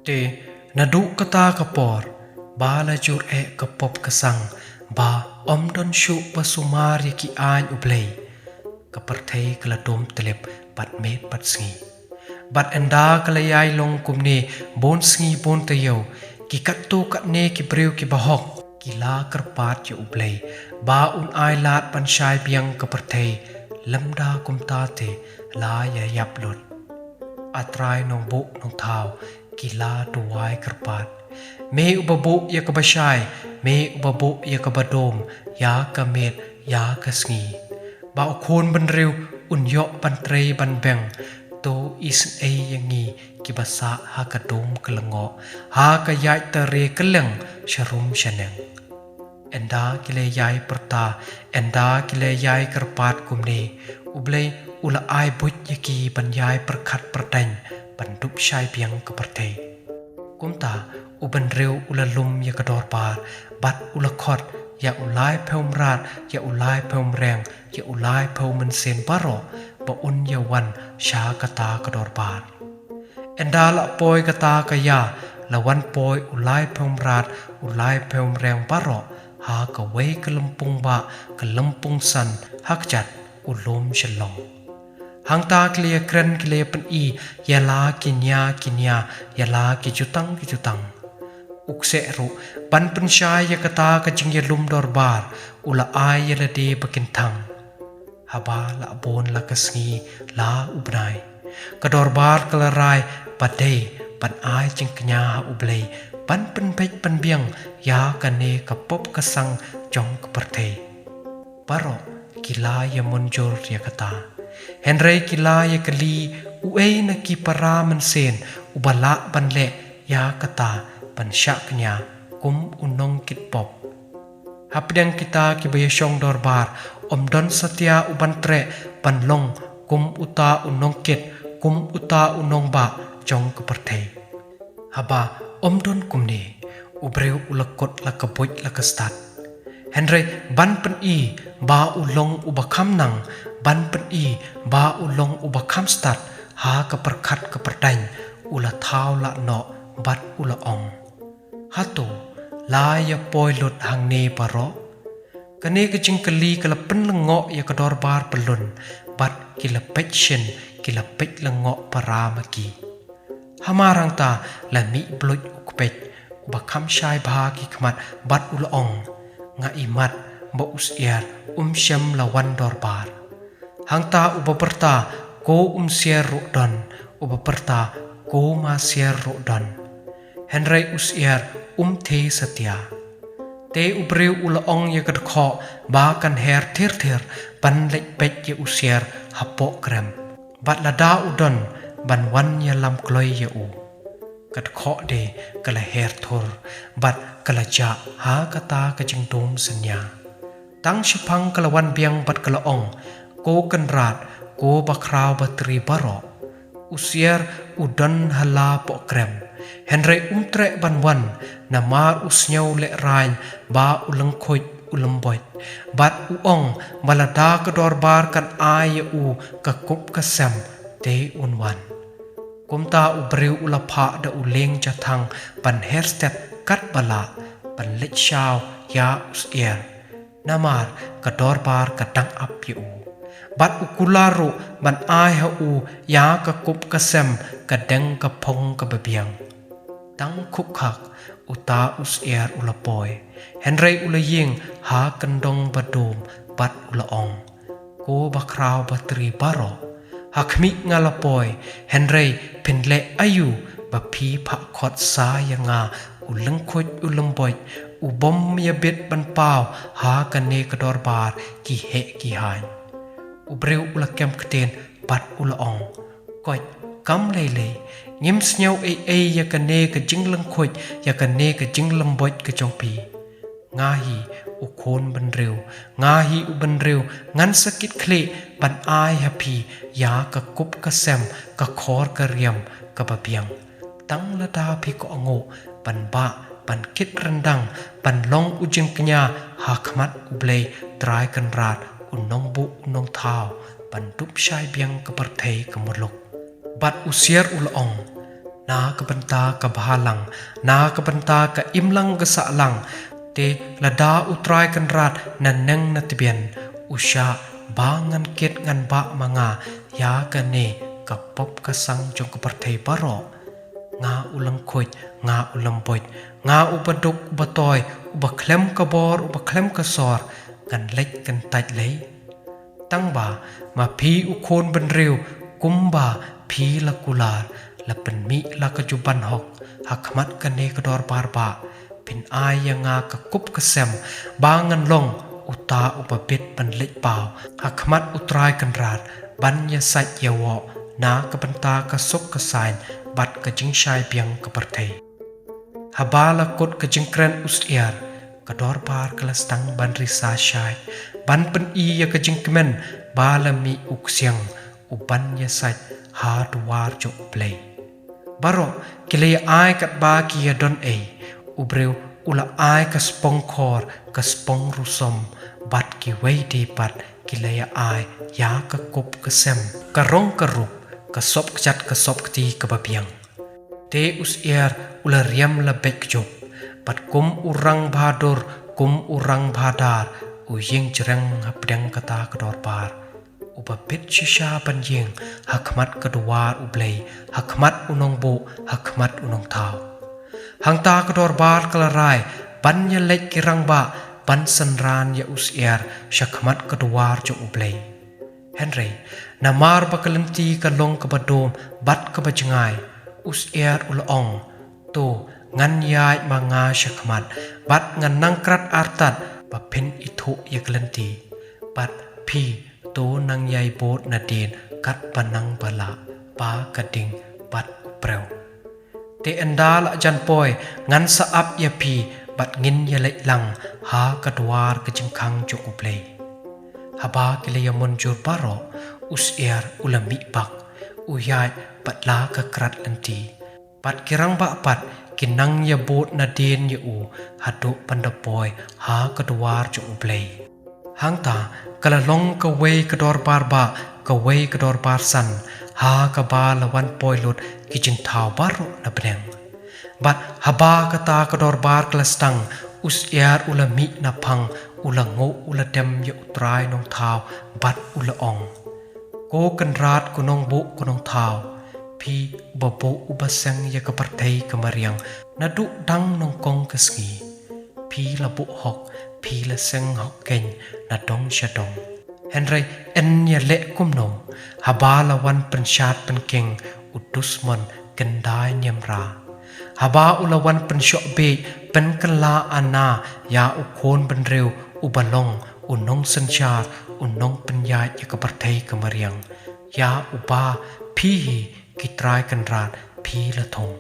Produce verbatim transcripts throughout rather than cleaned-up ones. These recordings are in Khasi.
Te naduh kata ka por, ba la jur eh ka pop ka sang, ba ym don shuh ba sumar ïa ki aiñ U Blei, ka pyrthei ka la dum tlip bad miet bad sngi. Bad ynda ka la ïai long kumne bun sngi bun taïew, ki katto katne ki briew ki bahok ki la kyrpad ïa U Blei ba un ai lad ban shai biang ka pyrthei, lymda kumta te la ïa ïap lut. A Trai Nongbuh Nongthaw, ki la duwai kyrpad. Me uba buh ïa kaba shai, me uba buh ïa kaba dum, ïa ka miet, ïa ka sngi, ba u khun bynriew un ïoh ban trei ban beng. To isynei ïa ngi kiba sah ha ka dum ka lyngngoh, ha ka ïaid tare kylleng sharum shaneng. Ynda ki la ïai pyrta, ynda ki la ïai kyrpad kumne, U Blei u la ai buit ïa ki ban ïai pyrkhat pyrteng ban dup shai biang ka pyrthei. Kumta u bynriew u la lum ïa ka dorbar, bad u la khot ïa u laiphew mrad, ïa u laiphew mreng, ïa u laiphew mynsiem baroh ba un ïa wan sha kata ka dorbar. Ynda la poi kata ka ïa, la wan poi u laiphew mrad, u laiphew mreng baroh ha kawei ka lympung ba, ka lympung san, ha kjat u lum Shillong. Hangta ki la ïa kren ki la ïa pyni ïa la ki nia ki nia, ïa la ki jutang ki jutang. U kseh ruh ban pynshai ïa kata ka jingïalum dorbar, u la ai ïa lade ba kin thang. Haba la bun la ka sngi la u bnai, ka dorbar ka la rai ba dei ban ai jingkñia ha U Blei ban pynbeit pynbiang ïa kane ka pop ka sang jong ka pyrthei. Baroh ki la ïa mynjur ïa kata. Hynrei ki la ïa kylli, uei na ki para mynsiem uba lah ban leh ïa kata ban shah kñia kum u nongkit pop? Hapdeng kita kiba ïa shong dorbar, ym don satia u ban treh ban long kum uta u nongkit, kum uta u nongbah jong ka pyrthei. Haba ym don kumne, u briew u la kut la ka buit la ka stad. Hynrei ban pyni ba u long uba kham nang, ban pyni ba u long uba kham stad ha ka pyrkhat ka pyrteng, u la thaw lah noh bad u la ong, hato la ïa poi lut hangne baroh? Kane ka jingkylli ka la pynlyngngoh ïa ka dorbar pyllun, bad ki la peit shin, ki la peit lyngngoh para ma ki. Hamar hangta la mih bluit u kpeit uba kham shai bha ki khmat bad u la ong, nga imat ba u Syiar um shym la wan dorbar. Hangta uba pyrta ko um Syiar ruh don, uba pyrta ko ma Syiar ruh don. Hynrei u Syiar um thei satia. Te u briew u la ong ïa ka dkhot ba kan her thir thir ban leit peit ïa u Syiar hapoh krem, bad lada u don ban wan ïalam kloi ïa u. Ka dkhot de ka la her thur bad ka la jah ha kata ka jingdum synñia. Tang shiphang ka la wan biang bad ka la ong, ko Kynrad, ko Bakhraw Batri baroh, u Syiar u don ha la poh krem. Hynrei um treh ban wan, namar u sngew lehraiñ ba u lyngkhuid u lymboit, bad u ong ba lada ka dorbar kan ai ïa u ka kup ka sem, te un wan. Kumta u briew u la phah da u lieng jathang ban her stet katba lah ban leit shaw ïa u Syiar. Namar ka dorbar ka dang ap ïa u, bad u kular ruh ban ai ha u ïa ka kup ka sem ka deng ka phong kaba biang. Tang khukkhak uta u Syiar u la poi, hynrei u la ïeng ha kyndong ba dum bad u la ong, ko Bakhraw Batri baroh, ha khmih nga la poi, hynrei phin leh aïu ba phi phah khot sa ïa nga u lyngkhuid u lymboit, u bym ïa bit ban paw ha kane ka dorbar ki heh ki haiñ? U briew u la kem ktien bad u la ong, koit, kam lei lei, ngim sngew ei ei ïa kane ka jinglyngkhuid, ïa kane ka jinglymboit ka jong phi. Nga hi u khun bynriew, nga hi u bynriew, ngan sa kit khlieh ban ai ha phi ïa ka kup ka sem, ka khor ka riam kaba biang. Tang lada phi kohnguh ban bah, ban kit ryndang, ban long u jingkñia ha khmat U Blei Trai Kynrad, u Nongbuh u Nongthaw, ban dup shai biang ka pyrthei ka muluk. Bad u Syiar u la ong, Na ka bynta ka bhalang, na ka bynta ka imlang ka sahlang, te lada U Trai Kynrad na neng na tbian, u shah ba ngan kit ngan bah ma nga ïa kane ka pop ka sang jong ka pyrthei baroh. Nga u lyngkhuid, nga u lymbuid, nga u baduk u batoi, u bakhlem ka bor, u bakhlem ka sor, ngan leit kyntait lei. Tang ba ma phi u khun bynriew, kumba phi la kular, la pynmih la ka juban hok ha khmat kane ka dorbar ba, phin ai ïa nga ka kup ka sem, ba ngan long uta uba bit ban leit paw ha khmat U Trai Kynrad, ban ïasaid ïawoh na ka bynta ka suk ka saiñ bad ka jingshai biang ka pyrthei. Haba la kut ka jingkren u Syiar, ka dorbar ka la sdang ban risa shai, ban pyni ïa ka jingkmen ba la mih u ksiang u ban ïasaid ha duwar jong U Blei. Baroh ki la ïa ai katba ki ïa don ei, u briew u la ai ka spong khor, ka spong rusom, bad kiwei de pat ki la ïa ai ïa ka kup ka sem, ka rong ka rup, ka sop kjat ka sop kti kaba biang. Te u Syiar u la riam la beit kjop, bad kum u rangbhadur, kum u rangbhadar, u ïeng jreng hapdeng kata ka dorbar, uba bit shisha ban ïeng ha khmat ka duwar U Blei, ha khmat u nongbuh, ha khmat u nongthaw. Hangta ka dorbar ka la rai ban ïaleit ki rangbah ban synran ïa u Syiar sha khmat ka duwar jong U Blei. Hynrei namar ba ka lynti ka long kaba dum bad kaba jngai, u Syiar u la ong, to ngan ïaid ma nga sha khmat, bad ngan nang krat artat ba phin ithuh ïa ka lynti. Bad phi to nang ïai bud nadien katba nang ba lah, ba ka ding bad u priew. Te ynda la jan poi ngan sa ap ïa phi, bad ngin ïaleit lang ha ka duwar ka jingkhang jong U Blei. Haba ki la ïa mynjur baroh, u Syiar u la mih bak, u ïaid bad la ka krat lynti. Bad ki rangbah pat ki nang ïa bud nadien ïa u haduh ban da poi ha ka duwar jong U Blei. Hangta ka la long kawei ka dorbar ba, kawei ka dorbar san, ha kaba la wan poi lut ki jingthaw baroh na bneng. Bad haba kata ka dorbar ka la sdang, u Syiar u la mih na phang, u la nguh u la dem ïa U Trai Nongthaw, bad u la ong, ko Kynrad, ko Nongbuh ko Nongthaw, phi uba buh uba seng ïa ka pyrthei ka mariang naduh dang nyngkong ka sngi. Phi la buh hok, phi la seng hok keiñ na dong sha dong. Hynrei yn ïaleh kumno haba la wan pynshad pynkieng u dusmon kyndai niamra, haba u la wan pynshoh bieit pynkylla ana ïa u khun bynriew uba long u nongsynshar, u nongpynïaid ïa ka pyrthei ka mariang, ïa uba phi hi ki Trai Kynrad phi la thung.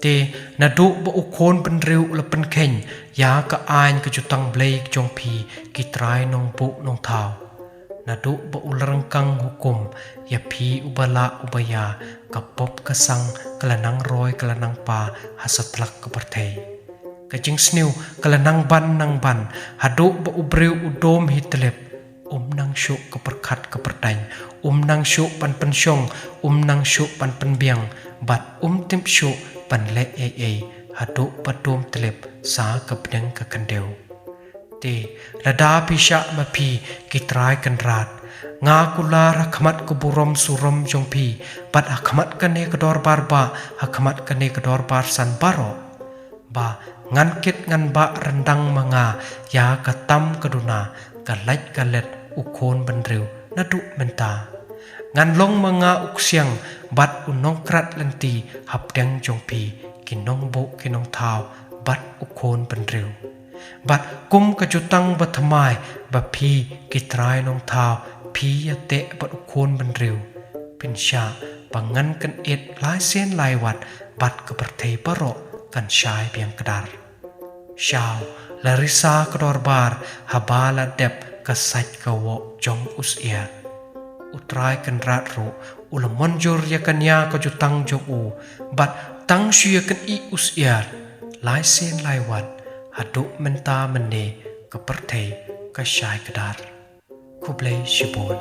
Te naduh ba u khun bynriew u la pynkheiñ ïa ka aiñ ka jutang Blei jong phi ki Trai Nongbuh Nongthaw, naduh ba u la ryngkang hukum ïa phi uba lah uba ïa, ka pop ka sang ka la nang roi ka la nang pa ha satlak ka pyrthei. Ka jingsniew ka la nang ban nang ban, haduh ba u briew u dum hi tlep, um nang shuh ka pyrkhat ka pyrdaiñ, um nang shuh ban pynshong, um nang shuh ban pynbiang, bad um tip shuh ban leh ei ei haduh ba dum tlep sa ka bneng ka khyndew. Te lada phi shah ma phi ki Trai Kynrad, nga kular ha khmat ka burom surom jong phi, bad ha khmat kane ka dorbar ba, ha khmat kane ka dorbar san baroh, ba ngan kit ngan bah ryndang ma nga ïa ka tam ka duna, ka lait ka let u khun bynriew naduh mynta. Ngan long ma nga u ksiang bad u nongkrat lynti hapdeng jong phi ki Nongbuh ki Nongthaw bad u khun bynriew. Bad kum ka jutang ba thymmai ba phi ki Trai Nongthaw phi ïateh bad u khun bynriew, pynshah ba ngan kynit lai sien lai wat bad ka pyrthei baroh kan shai biang kdar. Shaw la risa ka dorbar haba la dep ka sait ka woh jong u Syiar. U Trai Kynrad ruh u la mynjur ïa ka nia ka jutang jong u, bad tang shu ïa kynit u Syiar lai sien lai wat, haduh mynta mynne ka pyrthei ka shai kdar. Khublei shibun.